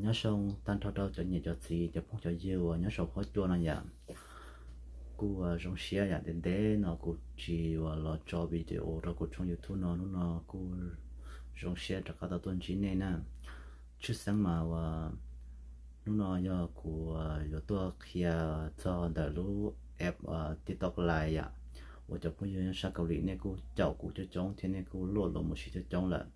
Nyob zoo tag nrho rau cov niam cov txiv cov phooj cov ywg uas nyob saum huab cua no yom. Kuj zoo siab yam ntev ntev no kuv tsis uas los tso video rau kuv tshooj YouTube no, hnub no kuj zoo siab rov qab tau tuaj ntsib nej na. Tshwj xeeb mas uas hnub no yog kuv yuav tuaj qhia txog ntawm lub app TikTok Lite yom, uas cov phooj ywg nyob sab Kaus Lim nej kuj caum kuv coob coob thiab nej kuj luaj los mus siv coob coob lawm.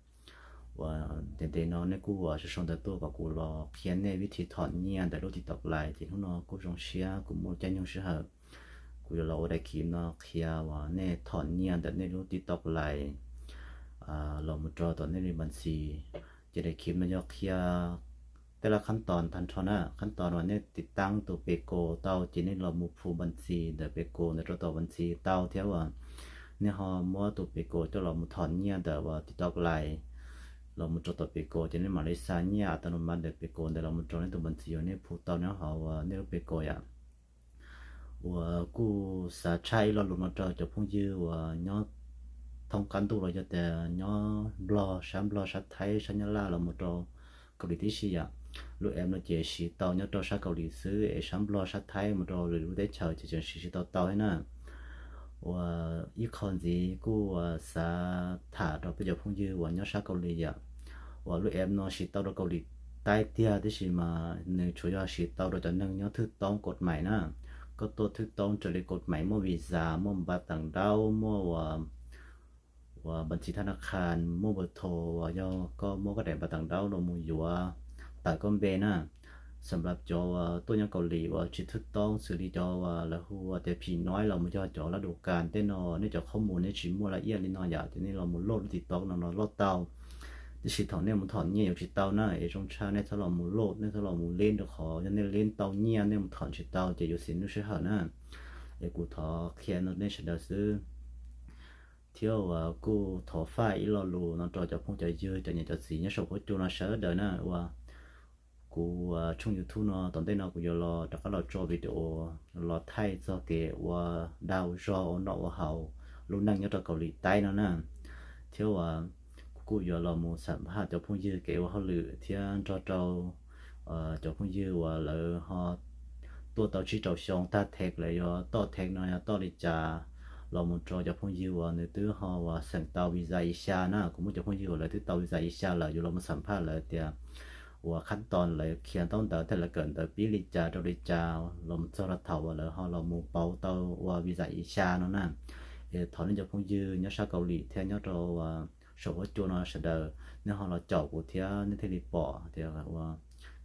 Uas ntev ntev no nej kuj uas sau sau ntawv tuaj kom kuv los qhia nej vib thi thom nyiaj ntawm lub TikTok Lite, ces hnub no kuj zoo siab kuv muaj caij nyoog sij hawm, kuv yuav los ua daim clip no qhia uas nej thom nyiaj ntawm nej lub TikTok Lite los mus rau tom nej li npa ntxis. Ces daim clip no yog qhia tej lab khab toos tag nrho na, khab toos uas nej tiv taab tus pes kas tau ces nej los mus phu npa ntxis ntawm pes kas ntawd rau tom npa ntxis tau thiab uas nej ho muab tus pes kas coj los mus thom nyiaj ntawm uas TikTok Lite los mus rau tom pes kas ces nej mam li xa nyiaj a ta no mas ntawm pes kas ntawd los mus rau nej tus npa ntxis uas nej phu tau nyob hauv uas nej lub pes kas yom. Uas kuj xav tshaj ib lo lus no rau cov phooj ywg uas nyob thoob qab ntuj los yog tias nyob Nplog, sab Nplog, sab Thaib, sab Nyab Laj los mus rau Kaus Lim tib si yom. Lub app no ces siv tau nyob rau sab Kaus Lim xwb es sab Nplog sab Thaib mus rau lwm lub teb chaws ces tseem siv tsis tau tau thiab na. Uas ib qho ntxiv kuj uas xav tham rau peb cov phooj ywg uas nyob sab Kaus Lim yom, uas lub app no siv tau rau Kaus Lim Taib tiag tiam sis mas nws tsuas yog siv tau rau cov neeg nyob thwj toob kaum maim na. Koj tuaj thwj toob raws li kaum maim muaj visa, muaj npa tas nraub, muaj uas uas npa ntxis thab na khas, muaj npa tho uas yog koj muab koj daim npa tas nraub los mus yuav tawm koj npe na. Xam lab cov uas tuaj nyob Kaus Lim uas tsis thwj toob xws li cov uas lawv hu ua tias phim noib los mus yog cov lab dum kas tej no, nej cov qhob mus nej tsis muaj laj iab li no yom, ces nej los mus load lub TikTok no no load tau. Tiam sis thaum nej mus thom nyiaj yuav tsis tau na, es zoo tshaj nej txhob los mus load, nej txhob los mus leb rau qhov yog nej leb tau nyiaj nej mus thom tsis tau ces yuav xiam lub sij hawm na. Es kuv thov qhia no nej sawv daws xwb. Thiab uas kuj thov faj ib lo lus no rau cov phooj cov ywg cov niam cov txiv nyob saum huab cua no sawv daws na, uas kuv tshooj YouTube no tom ntej no kuv yuav los rov qab los tso video los thaij txog kev ua dag ua zog ua noj ua haus lub neej nyob rau Kaus Lim Taib no na. Thiab uas kuv kuj yuav los mus xam phaj cov phooj ywg kev ua hauj lwm thiab nrog rau cov phooj ywg uas lawv ho tuaj tau tsib rau xyoo tag thev lawv yuav toj thev no yog toj li cas, los mus rau cov phooj ywg uas nws twb ho uas xeem tau visa ib xya na. Kuv muaj cov phooj ywg uas lawv twb tau visa ib xya lawm yuav los mus xam phaj lawv tias uas khab toos lawv khiav ntaub ntawv thiab lawv kawm ntawv pib li cas rau li cas los mus txog rau thaum uas lawv ho los mus pauv tau uas visa ib xya no na. Es thov nej cov phooj ywg nyob sab Kaus Lim thiab nyob rau uas saum huab cua no sawv daws nej ho los caum kuv thiab nej thiaj li pom tias uas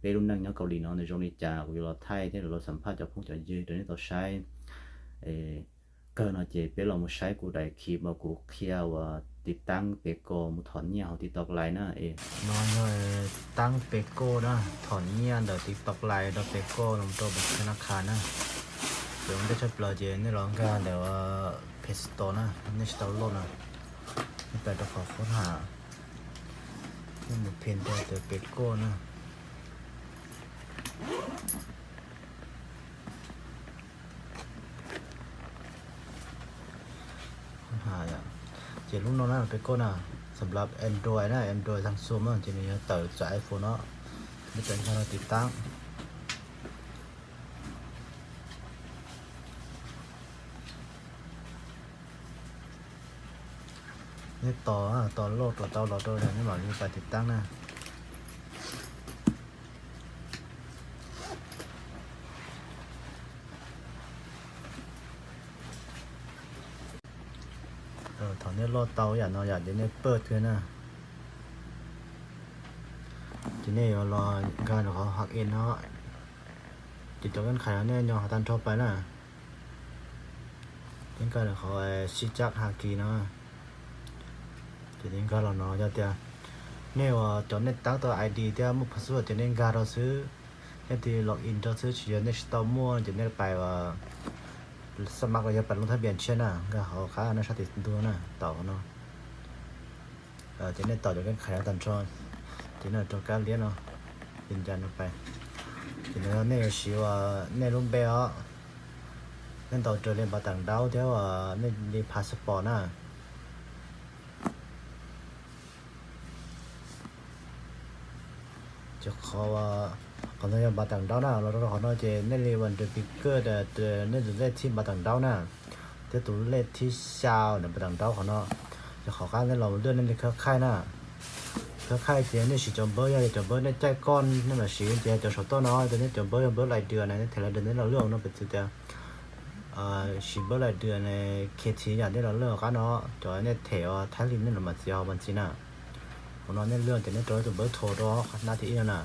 peb lub neej nyob Kaus Lim no nws zoo li cas, kuv yuav los thaij thiab los xam phaj cov phooj cov ywg rau nej tau saib. Kawg no ces peb los mus saib kuv daim clip uas kuv qhia uas tiv taab pes kas mus thom nyiaj hauv TikTok Lite na. No yog tiv taab pes kas na, thom nyiaj ntawm TikTok Lite rau pes kas los rau npa ntxis thab na khas na. Ces ua ntej tshaj plaws ces nej los nkag ntawm Play Store na, nej tsis tau load na, nej pais rau qhov khab toos, nej mus phim rau tus pes kas na. Ces lub no na pes kas na, xam lab Android na, Android Samsung na ces nws yog tawm txawv iPhone no, nej tawm nkag rau tiv taab. Nej tos, tos load rau tau los rau nej mam li pais tiv taab na. Thaum nej load tau yam no yom ces nej pawj twg na, ces nej yuav los nkag rau qhov hov in no, ces cov keeb khais no nej nyo hov tag nrho pais na. Ces nkag rau qhov sib cab ha kis no, ces nej nkag los no yog tias nej uas cov nej tab tau ID thiab muaj password ces nej nkag rau xwb, nej tig log in rau xwb, tsis yog nej tsis tau muaj ces nej pais uas xab mab los yog pais lub thab npias tshiab na, nkag hauv qab no sab tim ntug na, tau no. Ces nej tos cov keeb khais no tag nrho, ces nej rau kab liab no, ces ncas no pais. Ces no yog nej yuav siv uas nej lub npe os, nej ntaus raws li npav tawm ntaub thiab uas nej li passport na. Ces qhov, qhov no yog npav tawm nraub na, los rau qhov no ces nej li ua nrws pis kawj, nej tus lej thib npav tawm nraub na, thiab tus lej thib xya ntawm npav tawm nraub qhov no. Ces qhov qab nej los lwaj nej li khawb khaij na. Khawb khaij ces nej siv cov npawb, yog cov npawb nej caij koj nej mam siv, ces cov saum toj no ces nej cov npawb yog npawb lais dws na, nej them lais dws nej los lwaj no, piv txwv tias siv npawb lais dws ne, khiav thiv yam nej los lwaj qab no, cov nej them ua thaib li nej los mam txiav hauv npas ntxiv na. Qhov no nej lwaj ces nej rau tus npawb thau rau nab thib ib no na.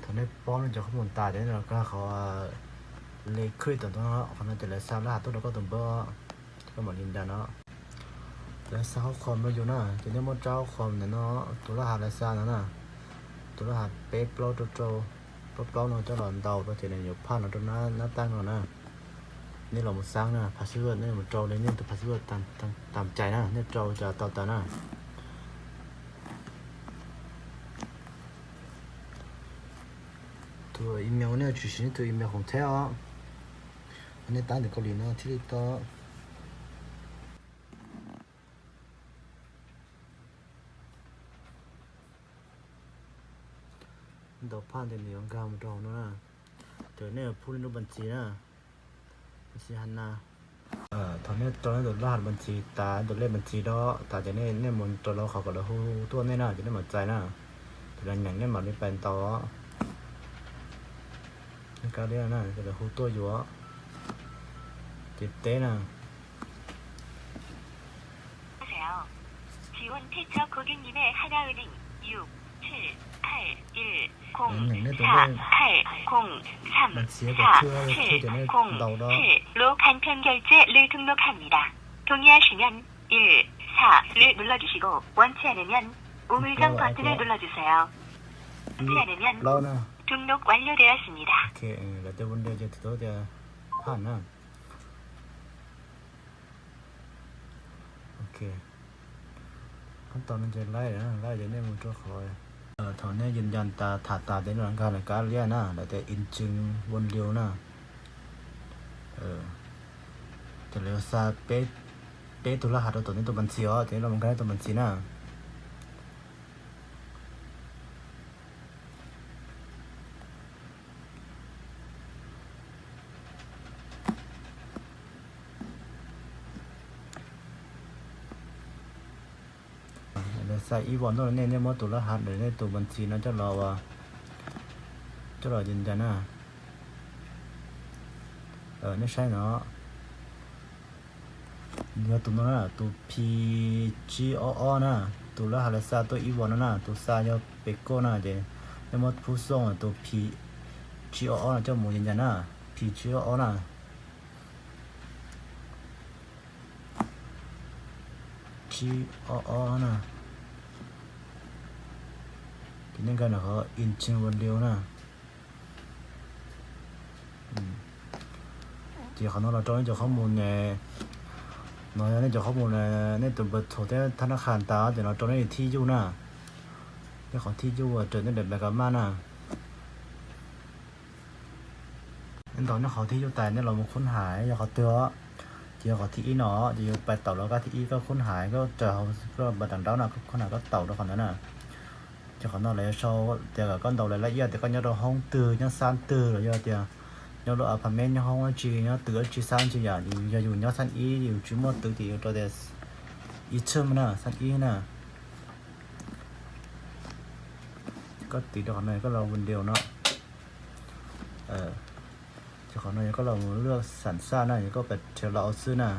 Thaum nej paub nej cov qhob mus tas ces nej los kag qhov li khwj tom ntawd, qhov no ces lawv xa laj hav tuaj rau koj tus npawb, koj mam li nra no. Lawv xa hauv qhom rau yus na, ces nej muab rab hauv qhom ntawm no, tus laj hav lawv xa ntawd na, tus laj hav peb plaub rau rau, plaub plaub no coj los ntaus rau ces nws yuav phaj no rau nab taab no na. Nej los mus xaab na, password nej mus rau li nej tus password tam cai na, nej rau cas tau tas na. Tus email nej tsis siv nej tus email khoom thiab os. Nej tab ntawm Kaus Lim no thiaj li tau. Ntaus phaj ntawd nws yuav nkag mus rau hauv no na. Ces nej phub nej lub npas ntxiv na, npas ntxiv hab na. Thaum nej rau nej tus laj hav npas ntxiv tas, tus lej npas ntxiv rau tas ces nej mus rau lawv qhov kom lawv hu tuaj nej na, ces nej mam txais na. Ces lawv nyeem nej mam li pais ntaus. Nej kab liab na, ces lawv hu tuaj yus, ces teb na. 请问대처 고객님의 하나은행 육 칠 팔 일 공 사 팔 공 삼 사 칠 공 칠 로 간편 결제를 등록합니다. 동의하시면 일, 사를 눌러주시고 원치 않으면 우물정 버튼을 눌러주세요. 원치 않으면 등록 완료되었습니다. Lawv tej video ces tus tau tias phaj na. Ok, qab tau no ces laij, laij ces nej mus rau qhov, thaum nej yws ncas tas tham tas ces nej los nkag lawv kab liab na, lawv tias in tswng von liu na. Ces lawv xa peb tus laj hav rau tom nej tus npas ntxiv os, ces nej los nkag nej tus npas ntxiv na. Lawv xa ib vos ntuj rau nej, nej muab tus laj hav ntawm nej tus npas ntxiv no coj los, coj los yws ncas na. Nej saib no, yog tus no na, tus phi tsib ob ob na, tus laj hav lawv xa tuaj ib vos no na, tus xa yog pem koj na, ces nej muab phub xooj tus phi tsib ob ob no coj mus yws ncas na, phi tsib ob ob na. Tsib ob ob na. Ces nej nkag ntawm qhov in tswng von liu na. Ces qhov no los rau nej cov qhob mus ne, no yog nej cov qhob mus ne, nej tus npawb thaum thiab thab nab qhas tas ces los rau nej thib yuj na. Nej qhov thib yuj raws nej daim npawb kab maj na. Nej ntaus nej qhov thib yuj tas nej los mus khub hais yog qhov twg os. Ces yog qhov thib ib no ces yuav pais taum los kab thib ib koj khub hais koj raws hauv koj npav taws nraub no koj khub hais koj taum rau qhov ntawd na. Ces qhov no lawv yuav sau tias kom koj ntaus lawv laj iab tias koj nyob rau hoob twg, nyob xab twg los yog tias nyob lub apartment nyob hoob dab tsi, nyob twg dab tsi xab tsi yom. Yog yus nyob xab ib yus tsis muaj twg ces yuav rau tias ib txhij na, xab ib na. Koj tiv rau qhov no koj los video no. Ces qhov no yog koj los mus luaj xam xaj na, yog koj pais rhiav los xwb na.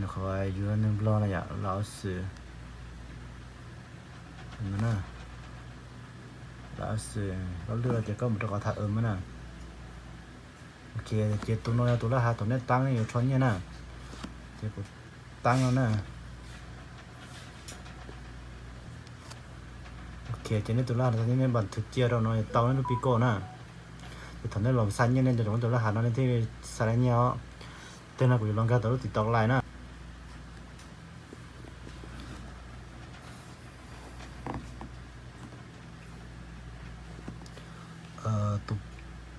Qhov yus neeg Nplog na yom, los xwm, los xwm, koj lwaj ces koj mus rau qhov tham na. Ok, ces tus no yog tus laj hav thaum nej taab nej yuav rho nyiaj na. Ces kuv taab no na. Ok, ces nej tus laj hav nej npam thwv cia rau no tau nej lub pi koj na. Ces thaum nej los xa nyiaj nej nco ntsoov tus laj hav no nej thiaj xa tau nyiaj os. Tej no kuv yuav los nkag tau lub tim tau lais na.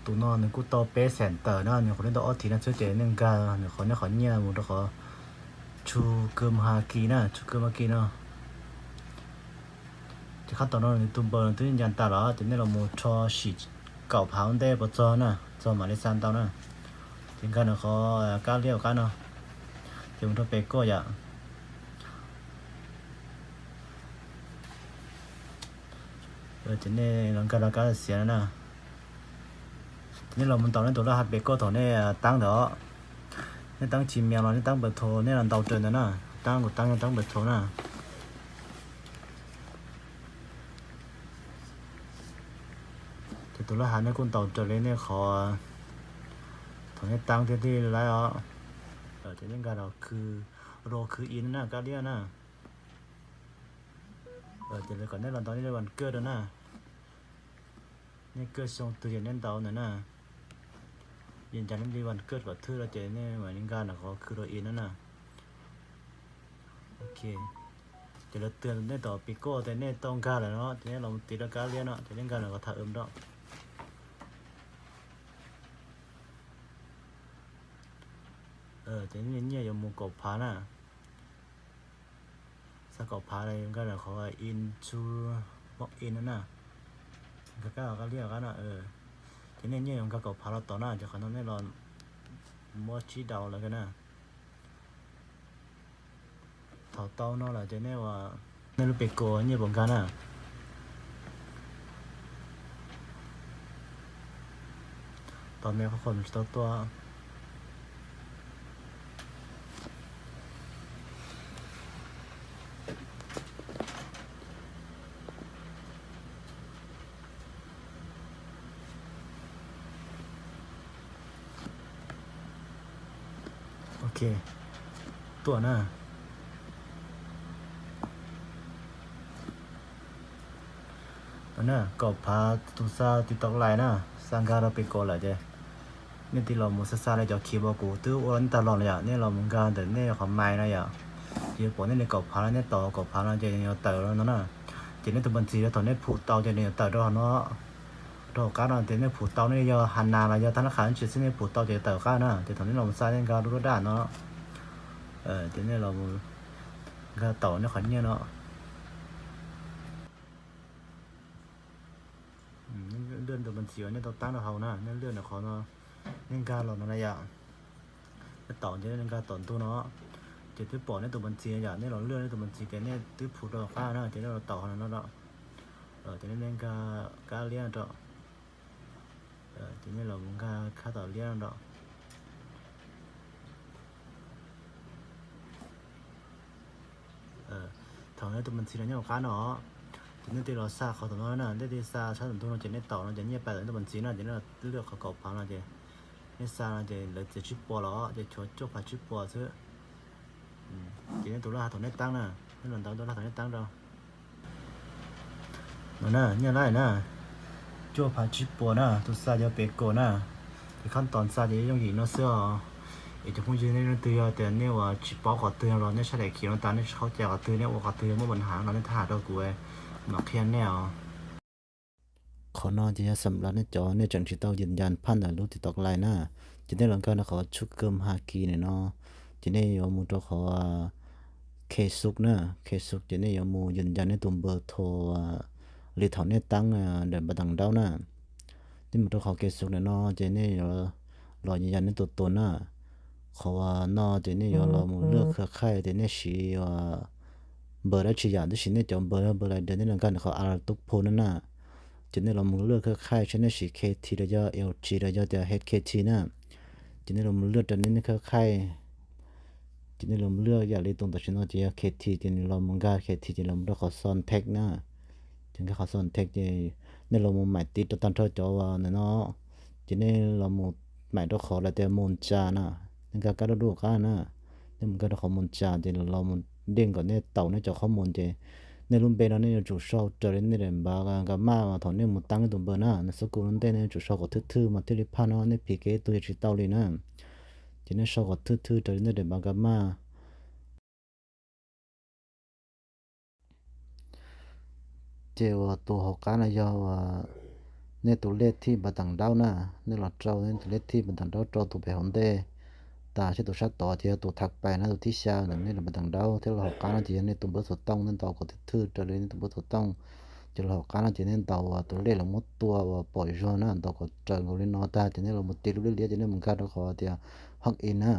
Tus no Nws kuj tau peb xees tawm na, nws qhuav li tau ob thiv no xwb ces nej nkag nws qhov, nej qhov nyiaj mus rau qhov Tshu Kw Mha Ki na, Tshu Kw Mha Ki no. Ces qhab tom no nws tus npawb twb ncan tas lawm ces nej los mus rho sim kaum phav ua ntej puas txog na, txog mam li xa ntau na. Ces nkag nws qhov kab liab qab no, ces mus rau pem koj yom. Ces nej los nkag rau kab xiav no na. Ces nej los mus ntaus nej tus laj hav pem koj thaum nej taab ntawd os. Nej taab tsis mias los nej taab npawb thaum nej los ntaus raws ntawd na. Taab kuv taab yog taab npawb thaum na. Ces tus laj hav nej kuj ntaus raws li nej qhov, thaum nej taab thiab thiaj li laib os. Ces nej nkag rau khw, rau khw ib na, kab liab na. Ces lawv kom nej los ntaus nej li vas kawj rau na. Nej kawj xyoo twg ces nej ntaus ntawd na. Yog ncas nej li vas kawj kom thwj rau ces nej mam li nkag nram qhov khw rau ib no na. Ok, ces lawv twb nej tom pem koj tias nej tau nkag lawm no ces nej los tiv rau kab liab no ces nej nkag nram qhov tham wm rau. Ces nej nyiaj yuav mus kaum phav na. Xa kaum phav los nkag nram qhov into, into no na. Nkag kab, kab liab qab no. Ces nej nyiaj yuav nkag kaum phav los tod na ces qhov no nej los muab tsib daus lawm na. Thaum tau no lawm ces nej ua, nej lub pem kos nyiaj puas nkag na. Tau me qhov qhov tsis tau tuaj. Ok, tuaj na. Kaum phav tus xa TikTok Lite na, xa nkag rau pem kos lawm ces nej tig los mus xa xa li cov khiv uas kuv twb ua nej tag los no yom, nej los mus nkag ntawm nej qhov mais no yom. Ces yuav pom nej li kaum phav no, nej tos kaum phav no ces nws yuav tawm no na. Ces nej tus npawb ntxiv thaum nej phum tau ces nws yuav tawm rau hauv no, rau hauv qab no. Ces nej phum tau nej yog Hana los yog Tha Nab Qha tsis xwb, nej phum tau ces tawm qab na. Ces thaum nej los mus xa nej nkag lub lub daj no, ces nej los nkag taum nej qhov nyiaj no. Lwaj tus npawb ntxiv uas nej tau tab rau hauv na, nej lwaj ntawm qhov no, nej nkag los no na yom. Nej taum ces nej nkag tom ntug no, ces twb pom nej tus npawb ntxiv yom, nej los lwaj nej tus npawb ntxiv ces nej twb phum rau qab na, ces nej los taum qhov no no. Ces nej nkag kab liab rau, ces nej los nkag khab tom liab no rau. Thaum nej tus npawb ntxiv no nyob hauv qab no, ces nej tig los xa qhov tom no na, nej tig xa sab tom ntug no ces nej taum no ces nyiaj pais tom nej tus npawb ntxiv no ces nej lwaj qhov kaum phav no ces nej xa no ces lawv txiav tsib puas los ces tshuav cuaj phav tsib puas xwb. Ces nej tus laj hav thaum nej tab na, nej los ntaus tus laj hav thaum nej tab rau. No na, nyiaj laj na, cuaj phav tsib puas na, tus xa yog pem kos na. Ces khab tom xa ces yooj yim no xwb os. Es cov phooj ywg nej leej twg yog tias nej uas tsis paub qhov twg los nej saib daim khiv no tas nej tsis paub cai qhov twg, nej ua qhov twg yog muaj pab hav los nej thab ham rau kuv mam qhia nej os. Qhov no ces yog xam laj nej cov nej tseem tsis tau yws yas phaj ntawm lub TikTok Lite na, ces nej los nkag rau qhov tshuj kawm ha kis ntawm no, ces nej yuav mus rau qhov Khej Xuk na, Khej Xuk ces nej yuav mus yws yas nej tus npawb tho li thaum nej tab ntawm npab teev nraub na. Nej mus rau qhov Khej Xuk ntawm no ces nej yuav los yws yas nej tus tus na. Qhov no ces nej yuav los mus lwaj khawb khaij tias nej siv npawb dab tsi yam, tab sis nej cov npawb yog npawb lais daws nej los nkag ntawm qhov a tub phu no na. Ces nej los mus lwaj khawb khaij saib nej siv K T los yog L G los yog tias H K T na. Ces nej los mus lwaj rau nej khawb khaij. Ces nej los mus lwaj yam li tus tam sim no ces yog K T ces nws los mus nkag K T ces los mus rau qhov Sontag na. Ces nkag qhov Sontag ces nej los mus maim tiv rau tag nrho cov ntawm no. Ces nej los mus maim rau qhov lawv tias mus tsa na, nej nkag kab dub dub qab na. Nej mus nkag rau qhov mus tsa ces los mus dej kom nej taus nej cov qhob mus ces nej lub npe no nej yuav tsum sau raws li nej daim npav nka maj mas thaum nej mus tab nej tus npawb na, nws xub kus lub ntej nej yuav tsum sau kom thwj thwj mas thiaj li phaj no, nej phim kev tus yog tsis tau li na. Ces nej sau kom thwj thwj raws li nej daim npav nka maj. Ces uas tus hauv qab no yog uas nej tus lej thij npav teem daub na, nej los rau nej tus lej thij npav teem daub rau tus pem hauv ntej tas, thiab tus sab tod ces yog tus thav pais na, tus thib xya ntawm nej los npav teem daub, thiab los hauv qab no ces yog nej tus npawb xov tooj, nej ntaus kom thwj thwj raws li nej tus npawb xov tooj. Ces los hauv qab no ces nej ntaus tus lej lawv muab tua uas pom zog na, ntaus kom raws nkaus li no tag ces nej los mus tis lub liab liab ces nej mus nkag rau qhov tias haj in na.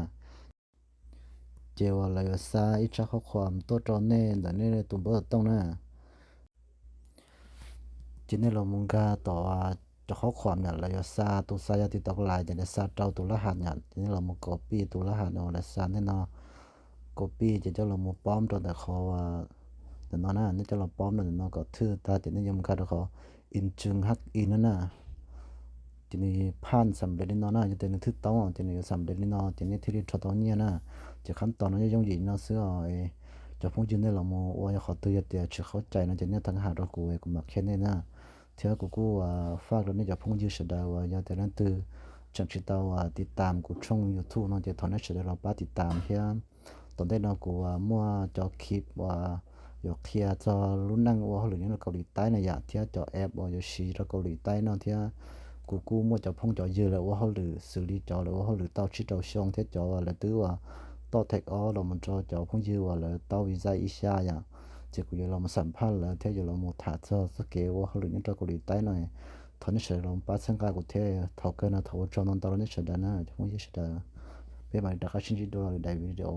Ces uas lawv yuav xa ib tsab qhov khuam tuaj rau nej ntawm nej tus npawb xov tooj na. Ces nej los mus nkag tom cov qhov khuam yom, lawv yuav xa, tus xa yog TikTok lais ces lawv xa rau tus lab has yom, ces nej los mus copy tus lab has uas lawv xa nej no, copy ces coj los mus paub rau ntawm qhov ntawm no na, nej coj los paub rau ntawm no kom thwj tag ces nej yuav mus nkag rau qhov in tsees haj in no na. Ces nws phaj xam lej li no na, yog tias nws thwj tau ces nws yuav xam lej li no ces nej thiaj li rho tau nyiaj na. Ces qhab tos no yooj yooj yim no xwb os. Cov phooj ywg nej los mus ua yog qhov twg yog tias tsis khaub cai no ces nej thov hais rau kuv, kuv mam qhia nej na. Thiab kuv kuj faj rau nej cov phooj ywg sawv daws uas yog tias leej twg tseem tsis tau tiv tam kuv tshooj YouTube no ces thov nej sawv daws los pab tiv tam thiab. Tom ntej no kuv muaj cov clip uas yuav qhia txog lub neej ua hauj lwm nyob rau Kaus Lim Taib na yom, thiab cov app uas yuav siv rau Kaus Lim Taib no thiab. Kuv kuj muaj cov phooj cov ywg lawv ua hauj lwm xws li cov lawv ua hauj lwm tau tsib rau xyoo thiab cov uas lawv twb uas toj theem ob los mus rau cov phooj ywg uas lawv tau visa ib xya yom. Ces kuv yuav los mus xam phaj lawv thiab yuav los mus tham txog txoj kev ua hauj lwm nyob rau Kaus Lim Taib no. Thov nej sawv daws los pab txhawb nqa kuv thiab. Thaum kawg no thov ua tsaug ntau ntau rau nej sawv daws na cov phooj ywg sawv daws. Peb mam li rov qab sib ntsib dua lwm daim video.